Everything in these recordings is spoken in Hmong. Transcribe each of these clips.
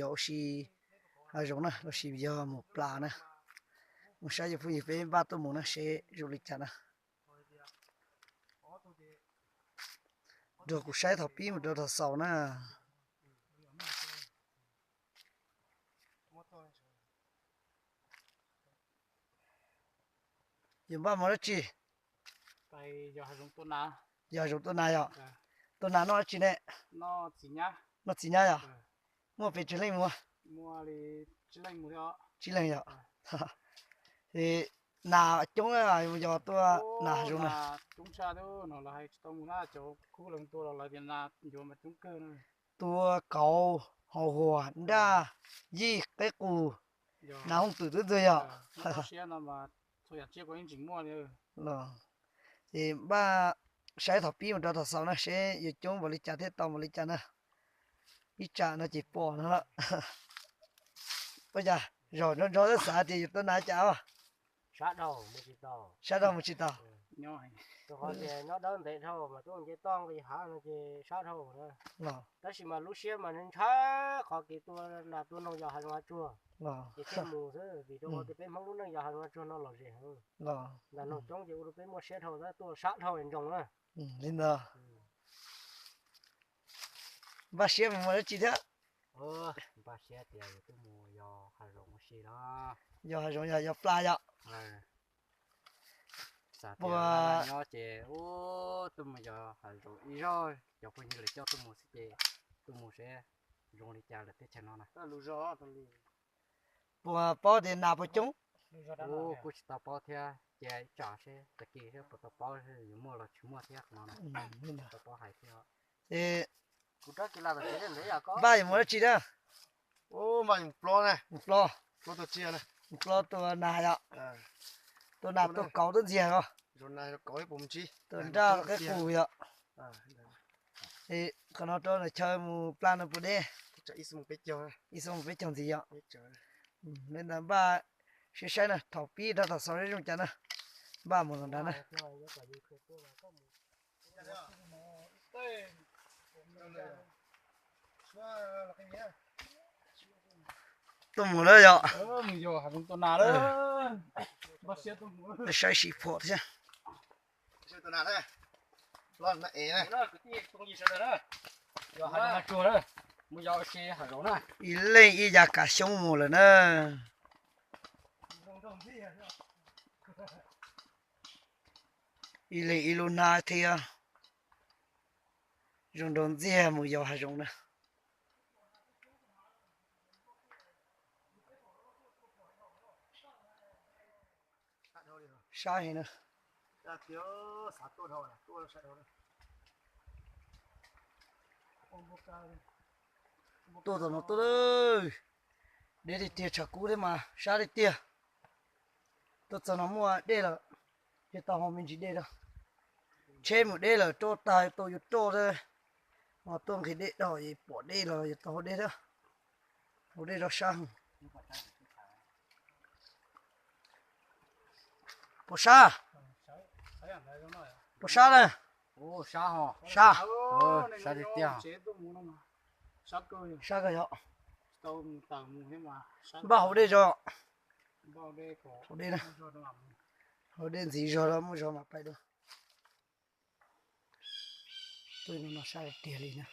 yog ua si hav zoov na los sis yog mus plas na. Mus saib cov phooj ywg peb npaj tuaj mus na seb zoo li cas na. Nrog kuv saib thaum pib mus rau thaum xaus na. Yus npaj mus dab tsi? Yog hav zoov tua nas yog? Tua nas noj dab tsi ne? Noj txiv nyab yog? Muaj pes tsawg leej mus? Tsib leeg yog? Nas coob yog tua nas hav zoov na. Tua kauv, hau huas, nraj, yij, qeb qus, nas hooj twm twb ntxwg yog. Ces npaj saib thaum pib mus rau thaum xaus na seb yuav coob npaum li cas thiab tau npaum li cas na. Ib tsam no ces pom no lawm. Ua cas zaum nrog nrog xav tias yuav tua nas cas os? Sab dhau mus tsis tau. Nyob dawb ntev dhau mas tuaj nce toj nqis hav no ces sab dhau na. Tab sis mas lub siab mas ntshaw qhov kev tua nas tua noog yos hav zoov hav tsuag, ces thiaj mus xwb vim rau qhov tias peb Hmoob lub neej yos hav zoov hav tsuag no lom zem heev. Nas noog coob ces ua rau peb muaj siab dhau tab tuaj sab dhau es ntsoos na. Li ntawd. Npaj siab mus ua dab tsi thiab? Npaj siab tias yus twb mus yos hav zoov ua si los. Yos hav zoov yog yos plas yom? Xav tias nyob ces ub twb mus yos hav zoov ib zaug, cov phooj ywg lawv coj tuaj mus xwb ces tuaj mus seb zoo li cas lawm teb chaws no na. Puas paub tias nas puas coob? Ub kuj tsis tau paub thiab, cia ib tsam seb tag kis seb puas tau paub yuav muaj los tsis muaj thiab qhov no na. Tsis tau paub hais thiab. Ces npaj yuav mus dab tsi thiab? Mus plob, mus plob tua nas yom? Tua nas tua kauv twb ntxiag os. Tua nraj qeb qus yom? Qhov no rau chaw mus plaj no puas deb? Ib xuab moos peb caug ntxiv yom? Li ntawd npaj siab saib na, thaum pib rau thaum xaus zoo cas na. Npaj mus los nrad na. Tuaj mus lawm yom? Saib sib phom thiab. Ib leej ib yav kav xyoob mus lawm na. Ib leeg ib lub hnab thiab. Zoo nraug ntxiag mus yos hav zoov na. Sab heev na. Tuaj txog no tuaj lawm. Deb tiag tiag, tshav kub thiab mas sab tiag tiag. Tuaj txog no muaj dej lawm, yog tau haus me ntsis dej rau. Tsheb mus deb lawm, roj tag tau yuav roj thiab. Ho tuaj nqhis dej rau es pom dej los yuav tau haus dej thiab. Haus dej rau sab heev. Puas sab? Puas sab na? Sab. Sab tiag tiag. Sab kawg yom. Npaj haus dej tso. Haus dej na. Haus dej ntxiv zog los muaj zog mam pais dua. Tuaj no sab tiag li na.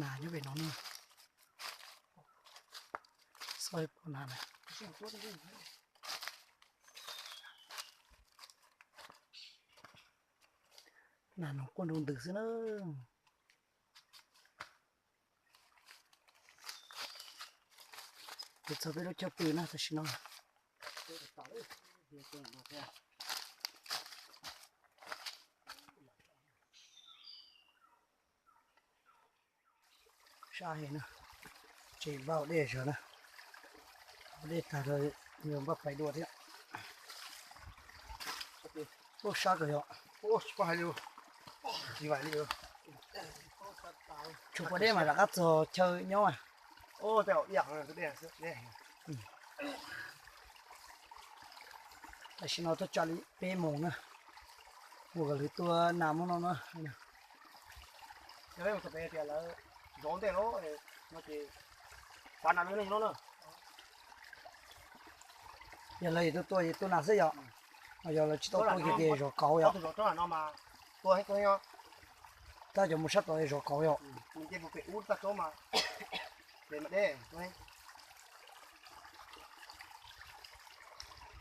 Nas nyob pem no na. Xauj pom nas na. Nas no quaj nroo ntws xwb na. Kuv txog peb lub chaw pw na tam sim no. Sab heev na. Npaj ua dej zog na, ua dej tag rau yuav npaj pais dua thiab. Ub, sab kawg yog. Tshuav pua dej mas rov qab txog chaw nyob mas. Tam sim no tuaj tsam li peb moos na, mus kom lwm tua nas muaj no na. Yog lawv yuav tuaj tua ces tuaj nas xwb yom. Yog lawv tsis tau tua ces zov kauv yom. Tab cov mus sab tod zov kauv yom.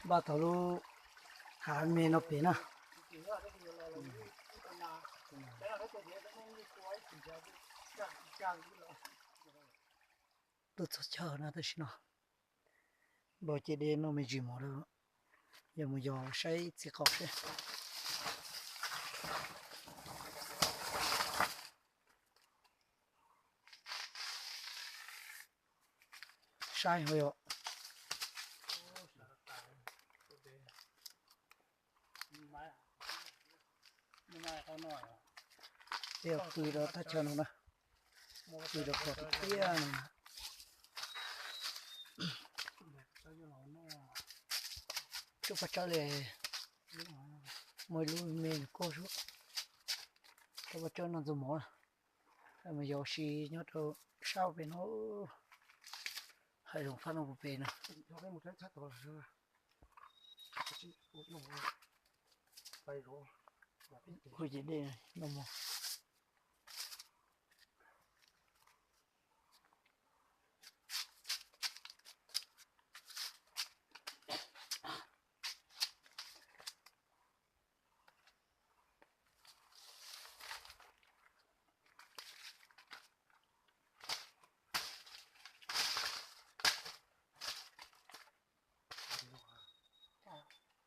Npaj tau lub hav me no pem na. Tuaj txog chaw no tam sim no npaj cia dej noj me ntsis mov lawm, yog mus yos saib txiv qaub seb. Saib ho yog peb pw rau thaj chaw no na, pw rau qhov tiaj tiaj no. Coj paj tsawb li, muaj ib lub me nws koj suab, coj paj tsawb no ntxuag mov, mus yos ua si nyob rau sab pem no, hav zoov fab no puag pem no. Hu ces dej no mog.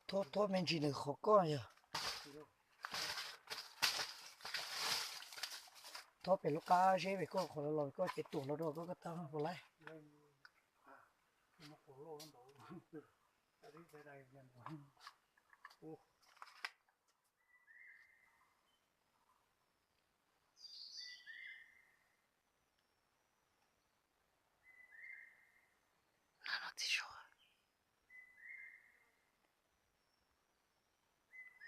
Thob, thob me ntsis nws qhov koj yog. Thob pem lub qab zeb pem koj qhov los koj ces tuam los rau koj, koj tab puas laib. Nag no txiv zog,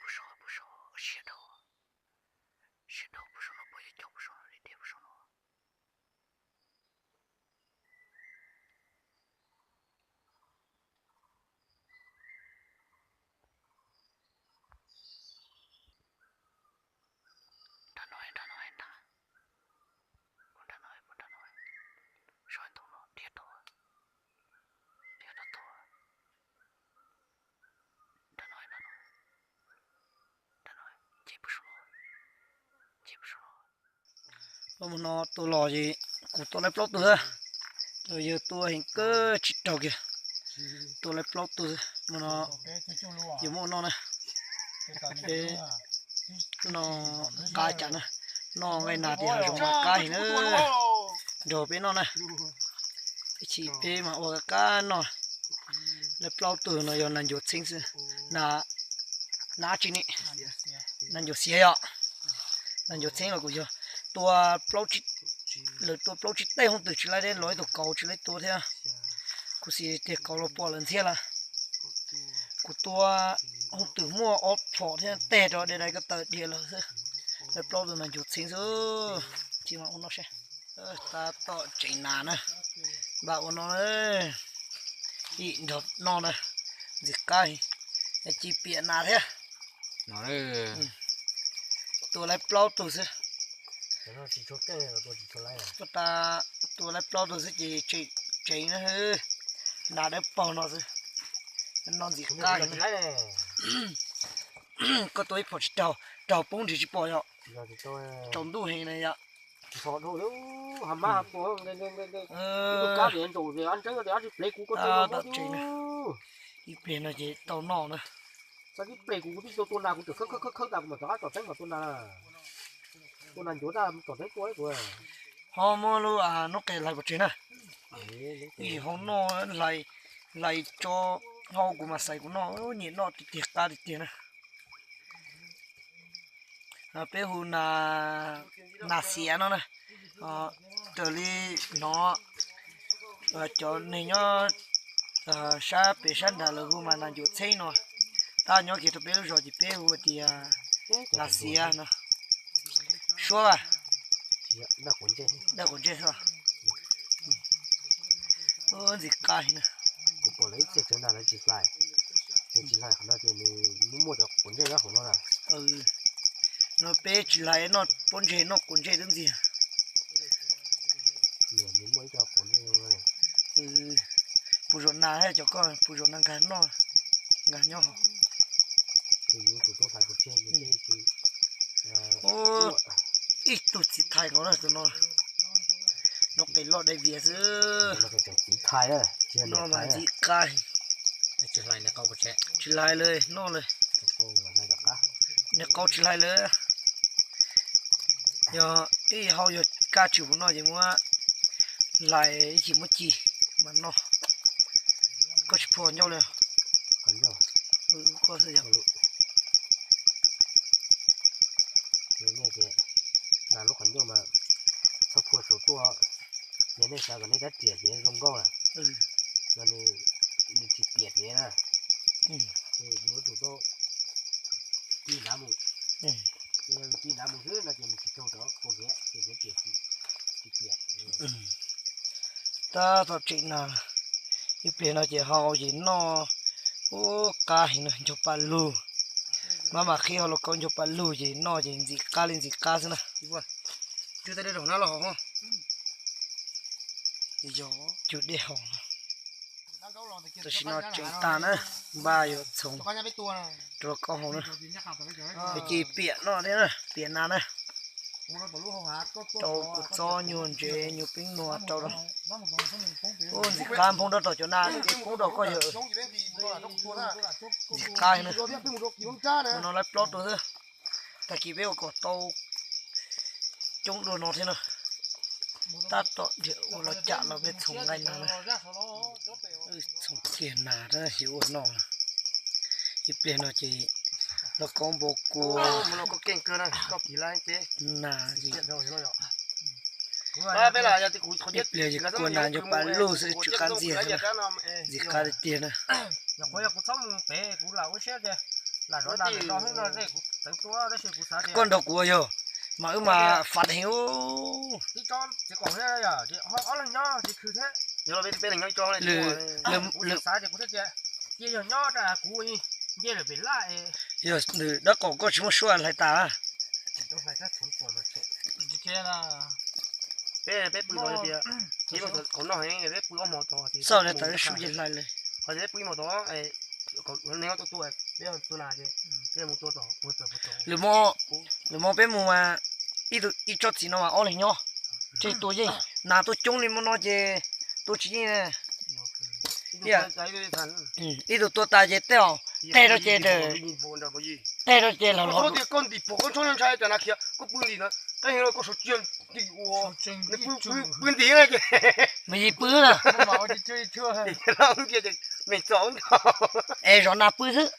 puag saum, puag saum siab dhau, siab dhau puag saum no, puag yog cog puag saum no, deb deb puag saum no. Nrag no, nrag no, nrag, nrag no, nrag no, sab ntoo no dhia tau, dhia tau, nrag no, nrag no, nrag no, nce puag saum no, nce puag saum no. Los mus no tua los ces kuv tua laib plaub tug xwb, yawg tua heev kawg tsis raug kiag, tua laib plaub tug xwb. Mus no yuav muaj noj na, peb noj qab cas na, noj nqaij nas tias hav zoov mas qab heev na, nrog peb noj na, ib chim peb mas ua qab qab noj. Laib plaub tug no yog nas ncuav txheeb xwb, nas, nas tsi ne, nas ncuav xiav yom, nas ncuav txheeb los kuj yog tua plaub, lawv tua plaub tsib teg hooj twm tsis laib, los ib tug kauv tsis laib tua thiab. Kuv xav tias kauv los pom lawv ntxhiab lawm. Kuv tua hooj twm muaj ob phom thiab teg rau dai dai ko taw dhia lawm xwb. Laib plaub tug nas ncuav txheeb xwb. Cia ua no seb. Tab tom tseev nas na, npaj ua no, ib nrog noj na, ntxim qab, ci piam nas thiab. Tua laib plaub tug xwb. Tua laib plaub tug xwb ces tseem tseev na, nas dawb paug no xwb, noj ntxim qab. Koj tua ib phom tsis raug, raug poob nrhiav tsis pom yom. Tsaus ntuj heev na yom. Ib pliag no ces tau noj na. Ho muab lub noob qes lais pov tseg na. Ib yim hau noj, hlais tso hau kuv mas xaiv kuv noj, nyiam noj tiag tiag qab tiag tiag na. Peb hu nas xiav no na, raws li hnov cov neeg nyob sab pem sab nrad lawv hu mas nas ncuav txheb no. Tab nyob kiag rau peb lub zos ces peb hu tias nas xiav no. Suab daj quav ntsej xwb. Ntxim qab heev na. Kuv pom lawv ib txhia tsev ntag lawv tsis hlais, nws tsis hlais qhov no ces nws muaj muaj cov quav ntsej nyob hauv no na. No peb tsis hlais noj pob ntseg noj quav ntsej twb ntxiag. Nws muaj ib co quav ntsej. Puas zaum nas cov koj puas zaum nas nkag noj, nkag nyob hauv. Ib tug txiv thais nkaus na tus no, no qis loj dai vias xwb. Txiv thais no mas ntxim qab. Tsis hlais li noj li, nws qau tsis hlais li. Yog ib hau yog kaj tshwm puas noj ces muab hlais ib chim muab ci mas noj. Koj tsis phua ncauj li? Koj xwb yog. Nas lub qhov ncauj mas txhob phua saum tuaj, yog nej xav kom nej rab riam hniav zoo nkauj na, no nws tsis piam hniav na, ces yuav tsum tau ci nrad mus. Ces yog ci nrad mus xwb no ces nws tsis raug rov kaus hniav ces hniav piam tsis piam. Tab tom tseem nas, ib pliag no ces hau ces noj, ub qab heev na, ncog pas lug. Maj mam qhib hau los kaub ncog pas lug ces noj ces ntxim qab li ntxim qab xwb na. Cug dej haus. Tam sim no tseem tag na, npaj yuav txhoov rau kaub hau na. Ces piam noj thiab na, piam nas na. Rau kua txob nyuag ntsev nyuag peeb nua rau. Ub, ntxim qab, nphoob rau tom cov nas ces poob rau koj yawg. Ntxim qab na. No lawv plaub rau xwb. Tag kis peb ua kom tau coob dua no thiab na. Tab tom dhia ua los cam los peb txhoov nqaij nas na. Txhoov kiag nas xyov ua noj. Ib pliag no ces los kaub npua kua nas. Ib pliag ces kua nas nyob pas lug xwb tsw qab ntxiag xwb na. Ntxim qab tiag tiag na. Koj nrog kuv yog, mas wb mas fat heev. Yog nws dab qaum koj tsis muaj suab hlais tas. Xauj li tas wb sub ces hlais li. Lwm hmo, lwm hmo peb mus mas ib tsob txiv no mas ob leeg nyob, tseg tua yeej. Nas tuaj coob li hmo no ces tua tsis yeej. Ib tug tua tas ces tej zaum teg rau ces, teg rau ces los los. Pw ntim na, mas yis pw na. Es zov nas pw xwb.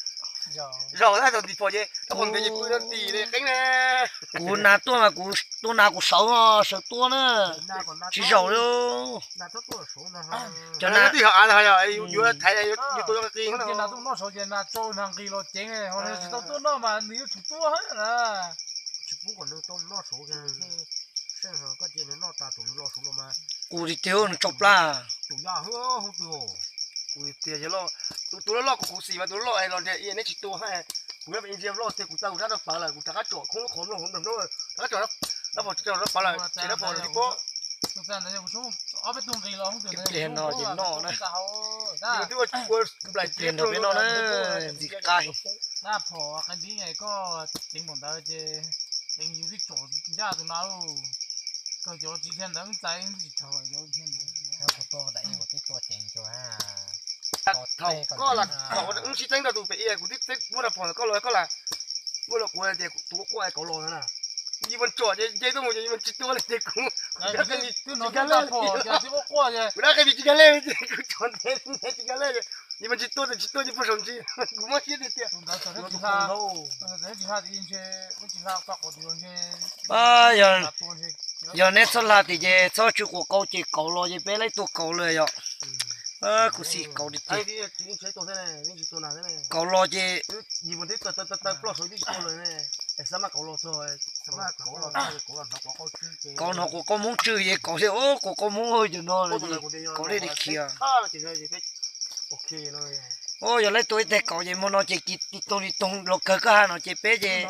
Zaum tab tom ntim pom ces rau qhov ntev ces pw ntim li qeeb na. Kuv nas tuaj mas kuv tua nas kuv sawv, sawv tua na, tsis zaum li. Cov nas twb yog av ntag, yuav thaiv yuav tua qis. Kuv tiag tiag nws tso plab. Kuv tiag, tus loj loj kuv kuv xis mas tus loj loj es los ntiag neb tsis tua. Kuv nyob ntsia loj tiag, kuv tau kuv rab rau pawv lawm, kuv rov qab tsom khoob lub qhov mloog hauv nroog, rov qab tsom rab phom rau rab pawv lawm, ces rab phom rau tib pob. Ib pliag no ces noj na. Ib pliag nrog peb noj na, ntxim qab. Thaum koj los thaum wb sib txeeb rau tus pem i kuv twb txeeb muab rau phom koj los koj las, muab rau kuv tias tus quaj quaj kauv los na. Yij Vaj tsom ces nce tuaj mus ces Yij Vaj tsis tua li ces kuv Kuv dab qe vim tsis nkag lej, kuv tso ntev tsis nkag lej, kuv mas tsis tuaj tsis tuaj ces puag saum ntsis, kuv mob siab tiag tiag. Yog neb txhob hla tim ces txhob tsw quas kauv ces kauv los ces peb laib tua kauv lawm yom. Kuv xim kauv tiag tiag. Kauv los ces kauv hnov quas kauv Hmoob tsw ces kauv thiaj, quas kauv Hmoob cov no kauv thiaj li khiav. Yog laib tua ib teg kauv ces hmo no ces tiv toog tiv toog los kawg koj ha no ces peb ces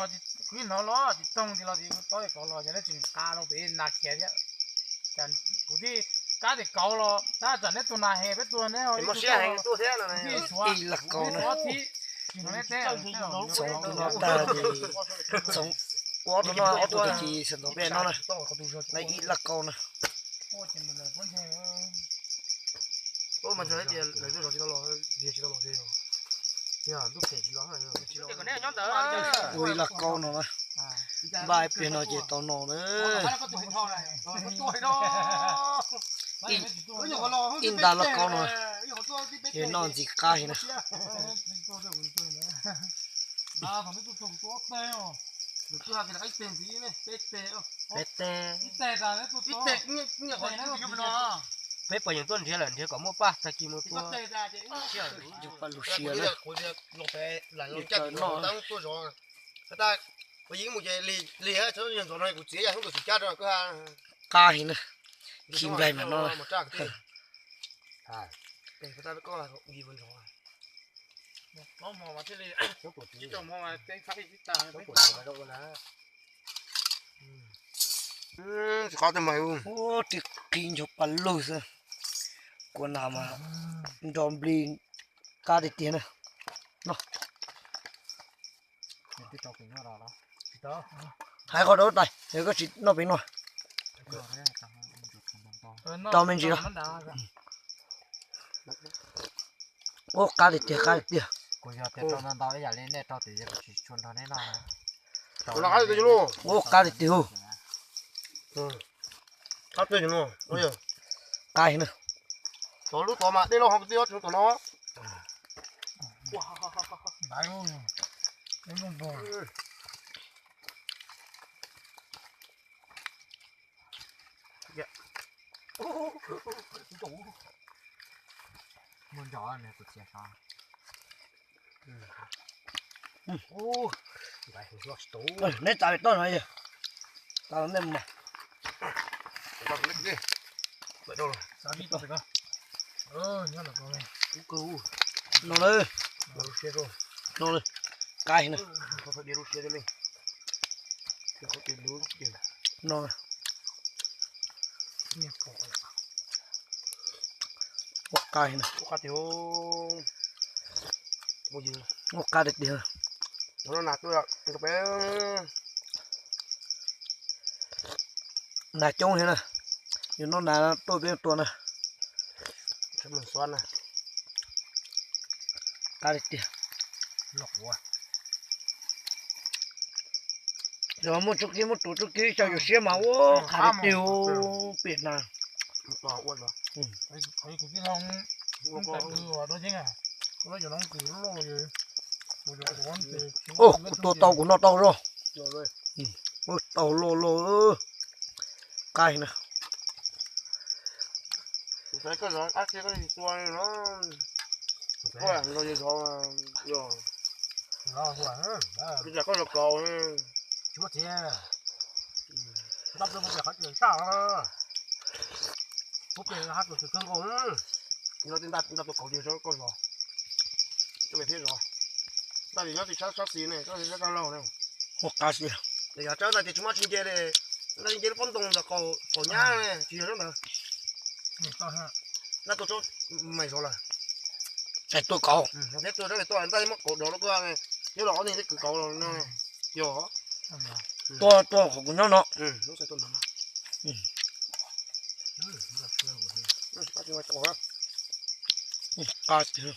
kuv hnov los tiv toog tiv los tiv toog kauv los ces neb tsis qa no peb na khiav thiab. Kuv thiaj kab tias kauv los tab tsam neb tua nas heev peb tua neb ho ib tug tau, ib laj kauv na. Txhoov tus no tag ces txhoov ua ob tug no, ob tug tus ci xav ntov peb no na. Lawv ib laj kauv na. Ua ib laj kauv no na. Npaj ib pliag no ces tau no na. Ib nta laj kauv no. Ces noj ntxim qab heev na. Peb teg, peb puas yeem tuaj nrhiav lawm, nrhiav kom muaj paj tag kis mus tua. Yog paj lug sia na. Noj. Qab heev na. Khi nplaig mas no. Ua tib qhi nchuav pas lug xwb. Kua nas mas nrov nplig qab tiag tiag na. No. Hais qhov rau tais, yog koj tsis noj pem no. Rau me ntsis los. Ua qab tiag tiag, qab tiag tiag. Ua qab tiag tiag hu. Qab tiag tiag no. Qab heev na. Tom lub tod mas dej loj hov kwv tij, tom no. Neb txav pem toj no, txav nej mas. No na, no na, qab heev na. No na. Ua qab heev na. Ua qab tiag tiag. Nas coob heev na. Yog noj nas tuaj peb tua na. Qab tiag tiag. Yog muaj tsob kib, muab rua tsob kib xyaw yuav siab mas ua qab tiag tiag pem na. Kuv tua tau kuv noj tau zog. Tau loj loj. Qab na. Tsis muaj txiv. Ntab tus mus pem qhov tseem saj no. Ub pem hab tus tseem kawg nkaus. Ntab tus kauv tias koj zov, koj pem thiab zov. Ntab tus nyob tim sab sab xis ne, koj sab sab laug ne. Ua qab xwb. Yog tsawb ntawd ces tsis muaj tsis nce li. Ntab nce lub pob ntoo ntawd qaum nyab ne, tsis yog sab ntawd. Ntab tua tsob mais zov lawm. Tua kauv. Thiab tua sab tuaj ntab muab kauv dov lub kua, nyob los ob neeg thiab kwv kauv los no. Yog. Tua tua qhov kuv nyob no. Qab tiag.